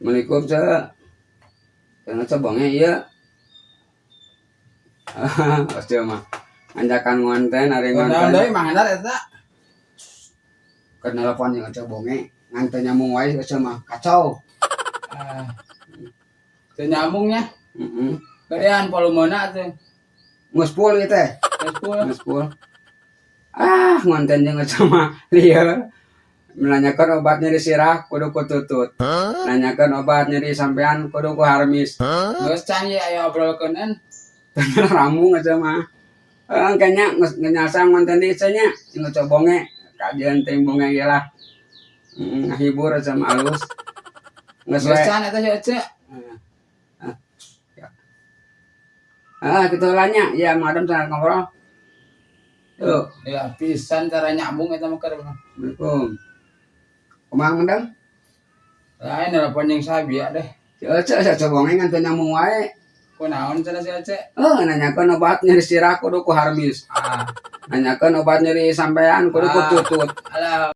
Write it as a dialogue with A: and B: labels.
A: Assalamualaikum, Ce. Jangan cebongnya iya. Pasti mah. Anjakan ngonten, ari
B: Naon
A: ngonten.
B: Deui, Mang Hendar, eta?
A: Keur nelpon jeung cebonge, ngan teu nyambung wae geus mah kacau.
B: Ah. Teu nyambungnya.
A: Heeh.
B: Gedean volumena teh.
A: Geus full ieu teh.
B: Geus full.
A: Geus full. Ah, ngonten jeung mah lieur. Menanyakan obat nyeri sirah kudu ku tutut. Nanyakan obat nyeri sampean kudu ku harmis.
B: Geus can ye aya obrolkeun en.
A: Bener rambung aja mah. Eh, kayaknya geus nyasang ngonten di nya jeung cobonge kajian teh bonge ge lah. Ngahibur aja mah alus. Geus
B: Geus
A: we.
B: Can eta si Ece.
A: Ah, ya. Ah, gitu lah nya. Ya, madam sangat ngobrol. Yuk.
B: Ya pisan cara nyambung eta mah keur.
A: Assalamualaikum. Kumaha, madam?
B: Lain nelpon jeung sabia deh.
A: Si Ece asa cobonge ngan teu nyambung wae.
B: Kunaon cenah si Ece?
A: Eh, nanyakeun obat nyeri sirah kudu ku harmis.
B: Ah.
A: Nanyakeun obat nyeri sampean kudu ku
B: Ah.
A: tutut.
B: Alah.